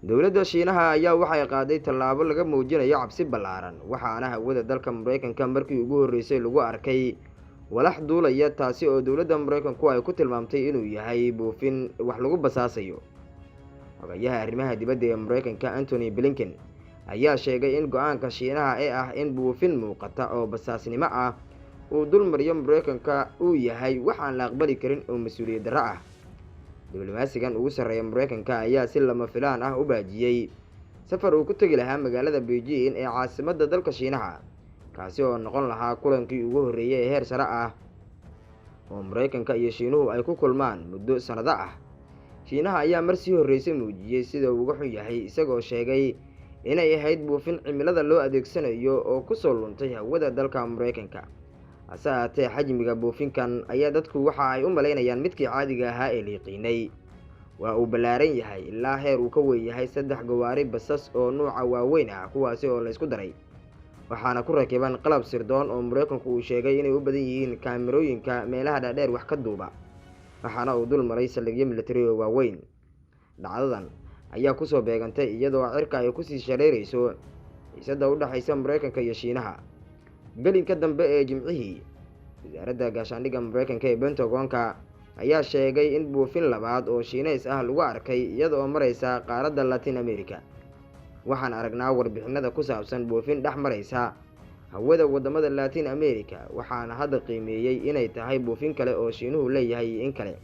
Dowladda Shiinaha ayaa waxay qaaday tallaabo laga muujinayo cabsi ballaaran, waxaana hawada dalka Mareykanka markii ugu horreysay lagu arkay walax duulaya, taasi oo dowladda Mareykanku ay ku tilmaamtay inuu yahay buufin wax lagu basaasayo. Xogayaha arrimaha dibadda ee Mareykanka, Antony Blinken, ayaa sheegay in go-aanka Shiinaha ee ah in buufin muuqata oo basaasnimo ah uu dulmariyo Mareykanka uu yahay wax aan la aqbali karin oo mas-uuliyad darro ah. Diblomaasigan ugu sarreeya Mareykanka ayaa si lama filaan ah u baajiyey safar uu ku tegi lahaa magaalada Beijing ee caasimadda dalka Shiinaha, kaasi oo noqon lahaa kulankii ugu horreeyay ee heer sare ah oo Mareykanka iyo Shiinuhu ay ku kulmaan muddo sannado ah. Shiinaha ayaa mar sii horreysay muujiyey sida uu uga xun yahay, isagoo sheegay inay ahayd buufin cimilada loo adeegsanayo oo kusoo luntay hawada dalka Mareykanka. Hase ahaatee, xajmiga buufinkan ayaa dadku waxa ay u malaynayaan midkii caadiga ahaa ee liiqiinay. Waa uu ballaaran yahay ilaa heer uu ka weyn yahay saddex gawaari basas oo nuuca waaweyn ah, kuwaasi oo la isku daray, waxaana ku rakiban qalab sirdoon oo Mareykanku uu sheegay inay u badan yihiin kaamirooyinka meelaha dhaadheer wax ka duuba, waxaana uu dul maray saldhigyo militari oo waaweyn. Dhacdadan ayaa kusoo beegantay iyadoo cirka ay kusii shareerayso xiisadda u dhexaysa Mareykanka iyo Shiinaha. Gelinka dambe ee Jimcihii, wasaaradda gaashaandhigga Mareykanka ee Pentagon-ka ayaa sheegay in buufin labaad oo Shiineys ah lagu arkay iyada oo mareysa qaaradda Latin America. "Waxaan aragnaa warbixinada ku saabsan buufin dhex mareysa hawada wadamada Latin America, waxaana hadda qiimeeyey inay tahay buufin kale oo Shiinuhu leeyahay iyo in kale,"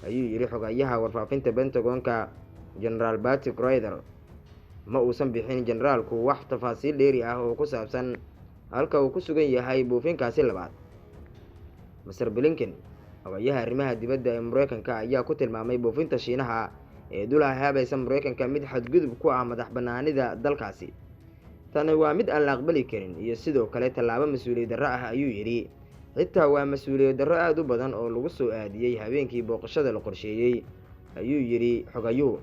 ayuu yidhi xogayaha warfaafinta Pentagon-ka, Generaal Patrick Ryder. Ma uusan bixin generaalku wax tafaasiil dheeri ah oo ku saabsan halka uu ku sugan yahay buufinkaasi labaad. Mister Blinken, xogayaha arrimaha dibadda ee Mareykanka, ayaa ku tilmaamay buufinta Shiinaha ee dul hahaabaysa Mareykanka mid xadgudub ku ah madax banaanida dalkaasi. "Tani waa mid aan la aqbali karin iyo sidoo kale tallaabo mas-uuliyad darro ah," ayuu yidhi. "Xitaa waa mas-uuliyad darro aada u badan oo lagu soo aadiyey habeenkii booqashada la qorsheeyey," ayuu yidhi xogayuhu.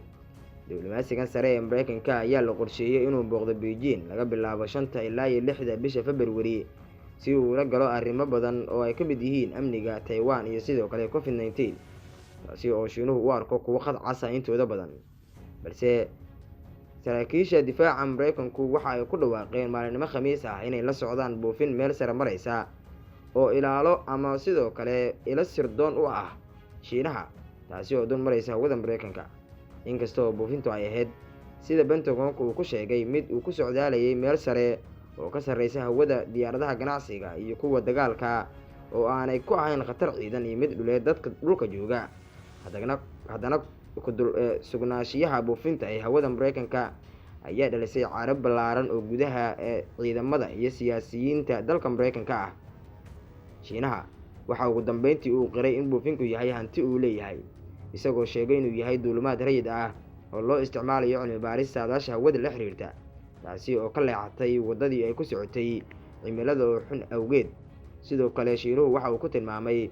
Diblomaasigan sare ee Mareykanka ayaa la qorsheeyey inuu booqdo Beijing laga bilaabo 5ta ilaa iyo 6da bisha February, si uu ula galo arrimo badan oo ay ka mid yihiin amniga Taiwan iyo sidoo kale COVID-19, taasi oo Shiinuhu u arko kuwo khad casa intooda badan. Balse saraakiisha difaaca Mareykanku waxa ay ku dhawaaqeen maalinimo Khamiis ah inay la socdaan buufin meel sare mareysa oo ilaalo ama sidoo kale ilo sirdoon u ah Shiinaha, taasi oo dul mareysa hawada Mareykanka. Inkasta oo buufintu ay ahayd, sida Pentagon-ka uu ku sheegay, mid uu ku socdaalayay meel sare oo ka sarreysa hawada diyaaradaha ganacsiga iyo kuwa dagaalka, oo aanay ku ahayn khatar ciidan iyo mid dhuleed dadka dhulka jooga, haddana kudul sugnaashiyaha buufinta ee hawada Mareykanka ayaa dhalisay caro ballaaran oo gudaha ee ciidamada iyo siyaasiyiinta dalka Mareykanka ah. Shiinaha waxa ugu dambeyntii uu qiray in buufinku yahay hanti uu leeyahay, isagoo sheegay inuu yahay duulimaad rayid ah oo loo isticmaalayo cilmi baaris saadaasha hawada la xiriirta, taasi oo ka leexatay waddadii ay ku socotay cimilada oo xun awgeed. Sidoo kale, Shiinuhu waxa uu ku tilmaamay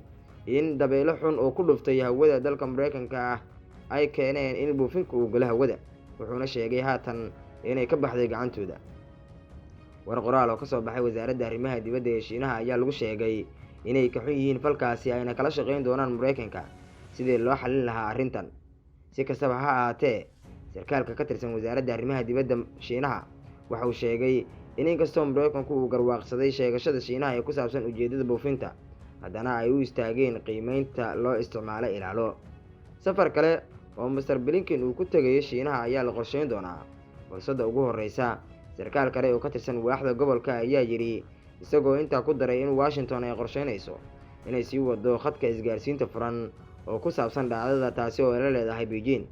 in dabeelo xun oo ku dhuftay hawada dalka Mareykanka ah ay keeneen in buufinku uu galo hawada, wuxuuna sheegay haatan inay ka baxday gacantooda. War qoraal oo kasoo baxay wasaaradda arrimaha dibadda ee Shiinaha ayaa lagu sheegay inay ka xun yihiin falkaasi, ayna kala shaqeyn doonaan Mareykanka sidii loo xalin lahaa arrintan. Si kastaba ha ahaatee, sarkaalka ka tirsan wasaaradda arrimaha dibadda Shiinaha waxa uu sheegay in inkastoo Mareykanku uu garwaaqsaday sheegashada Shiinaha ee ku saabsan ujeedada buufinta, haddana ay u istaageen qiimeynta loo isticmaalo ilaalo. Safar kale oo Mister Blinken uu ku tegayo Shiinaha ayaa la qorsheyn doonaa fursadda ugu horreysa, sarkaal kale oo ka tirsan waaxda gobolka ayaa yidhi, isagoo intaa ku daray in Washington ay qorsheynayso inay sii wado khadka isgaarsiinta furan oo ku saabsan dhacdada, taasi oo ay la leedahay Beijing.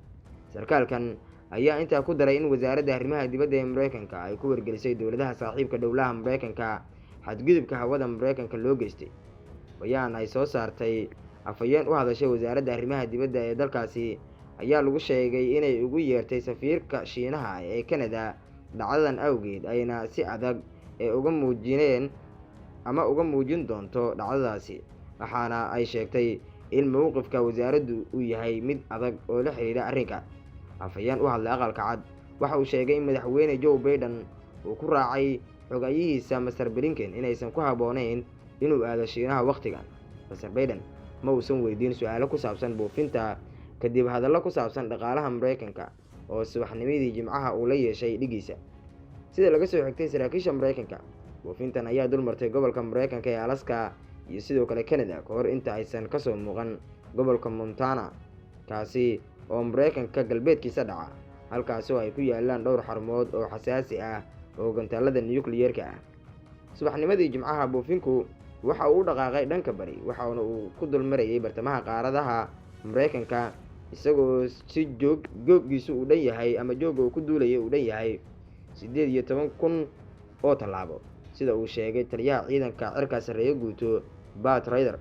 Sarkaalkan ayaa intaa ku daray in wasaaradda arrimaha dibadda ee Mareykanka ay ku wargelisay dowladaha saaxiibka dhowlaha Mareykanka xadgudubka hawada Mareykanka loo geystay. Bayaan ay soo saartay afhayeen u hadashay wasaaradda arrimaha dibadda ee dalkaasi ayaa lagu sheegay inay ugu yeertay safiirka Shiinaha ee Canada dhacdadan awgeed, ayna si adag ee uga muujineen ama uga muujin doonto dhacdadaasi, waxaana ay sheegtay in mowqifka wasaaraddu uu yahay mid adag oo la xiriira arrinka. Afhayeen u hadlay Aqalka Cad waxa uu sheegay in Madaxweyne Joe Biden uu ku raacay xogayihiisa Mister Blinken inaysan ku habboonayn inuu aado Shiinaha wakhtigan. Mister Biden ma uusan weydiin su-aalo ku saabsan buufinta kadib hadallo ku saabsan dhaqaalaha Mareykanka. oo subaxnimadii Jimcaha uu la yeeshay dhigiisa. Sida laga soo xigtay saraakiisha Mareykanka, buufintan ayaa dulmartay gobolka Mareykanka ee Alaska iyo sidoo kale Canada ka hor inta aysan kasoo muuqan gobolka Montana, kaasi oo Mareykanka galbeedkiisa dhaca, halkaasi oo ay ku yaalaan dhowr xarumood oo xasaasi ah oo gantaalada nukliyeerka ah. Subaxnimadii Jimcaha, buufinku waxa uu u dhaqaaqay dhanka bari, waxaana uu ku dulmarayay bartamaha qaaradaha Mareykanka, isagoo si joog jooggiisu uu dhan yahay ama joogga uu ku duulayay uu dhan yahay 18,000 oo tallaabo, sida uu sheegay taliyaha ciidanka cirka sarreeye guuto Pat Ryder.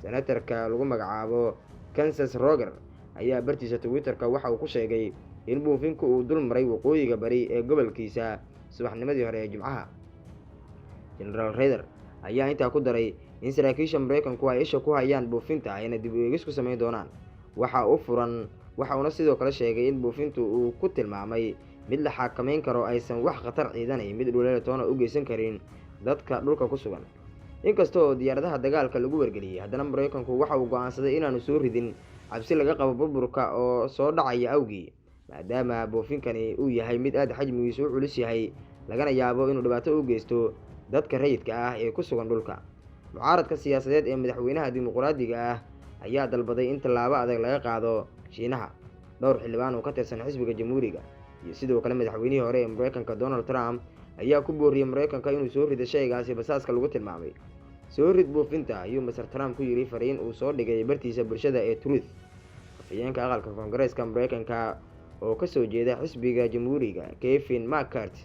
Senatarka lagu magacaabo Kansas Roger ayaa bartiisa Twitter-ka waxa uu ku sheegay in buufinku uu dul maray waqooyiga bari ee gobolkiisa subaxnimadii hore ee Jimcaha. Genaraal Ryder ayaa intaa ku daray in saraakiisha Mareykanku ay isha ku hayaan buufinta ayna dib u eegis ku sameyn doonaan. Waxa u furan waxa uuna sidoo kale sheegay in buufintu uu ku tilmaamay mid la xakameyn karo, aysan wax khatar ciidanay mid dhuleele toona u geysan karin dadka dhulka ku sugan. Inkasta oo diyaaradaha dagaalka lagu wargeliyey, haddana Mareykanku waxa uu go-aansaday inaanu soo ridin cabsi laga qabo burburka oo soo dhacaya awgii, maadaama buufinkani uu yahay mid aada xajmigiisu u culus yahay, lagana yaabo inuu dhibaato u geysto dadka rayidka ah ee ku sugan dhulka. Mucaaradka siyaasadeed ee madaxweynaha dimuqraadiga ah ayaa dalbaday in tallaabo adag laga qaado Shiinaha. Dhowr xildhibaan oo ka tirsan xisbiga Jamhuuriga iyo sidoo kale madaxweynihii hore ee Mareykanka Donald Trump ayaa ku booriyey Mareykanka inuu soo rido shaygaasi basaaska lagu tilmaamay. Soo rid buufinta, ayuu Master Trump ku yidhi fariin uu soo dhigay bartiisa bulshada ee Truth. Afhayeenka aqalka Koongareeska Mareykanka oo kasoo jeeda xisbiga Jamhuuriga, Kevin McCarthy,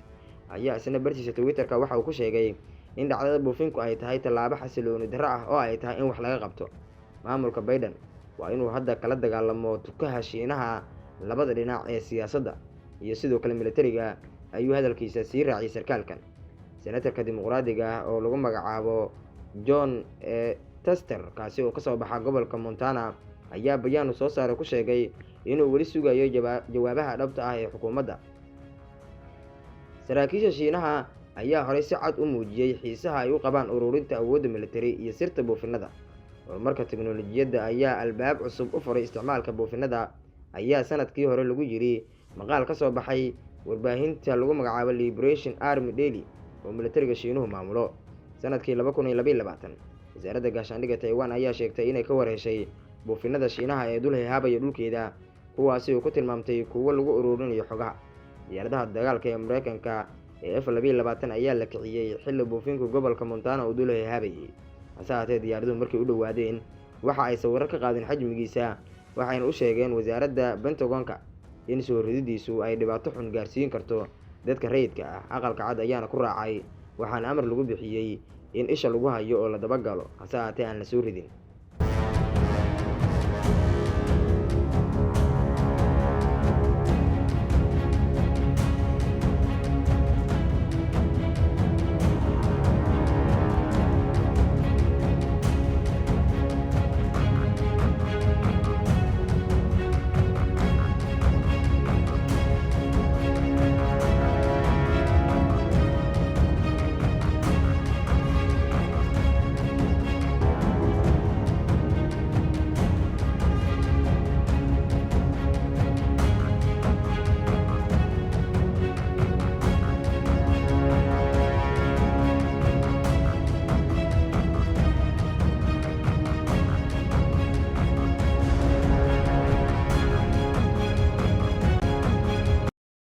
ayaa isna bartiisa Twitter-ka waxa uu ku sheegay in dhacdada buufinku ay tahay tallaabo xasilooni darro ah oo ay tahay in wax laga qabto. Maamulka Biden waa inuu hadda kala dagaalamo tukaha Shiinaha labada dhinac ee siyaasadda iyo sidoo kale militariga, ayuu hadalkiisa sii raaciyay sarkaalkan. Senatarka dimuqraadiga ah oo lagu magacaabo John Tester, kaasi oo kasoo baxa gobolka Montana, ayaa bayaanu soo saaray ku sheegay inuu weli sugayo jawaabaha dhabta ah ee xukuumadda. Saraakiisha Shiinaha ayaa horey si cad u muujiyey xiisaha ay u qabaan ururinta awoodda militari iyo sirta buufinada. Horumarka teknolojiyadda ayaa albaab cusub u furay isticmaalka buufinada, ayaa sanadkii hore lagu yiri maqaal ka soo baxay warbaahinta lagu magacaabo Liberation Army Daily oo militariga Shiinuhu maamulo. Sanadkii 2022, wasaaradda gaashaandhigga Taiwan ayaa sheegtay inay ka warheshay buufinada Shiinaha ee dul hehaabaya dhulkeeda, kuwaasi oo ku tilmaamtay kuwo lagu ururinayo xogaha. Diyaaradaha dagaalka ee Mareykanka ee F-22 ayaa la kiciyey xilli buufinku gobolka Montana uu dul hehaabayay. Hase haatee, diyaaraduhu markay u dhowaadeen waxa ay sawirro ka qaadeen xajmigiisa, waxayna u sheegeen wasaaradda Pentagon-ka in soo rididiisu ay dhibaato xun gaarsiin karto dadka rayidka ah. Aqalka Cad ayaana ku raacay, waxaana amar lagu bixiyey in isha lagu hayo oo la dabagalo, hase haatee aan la soo ridin.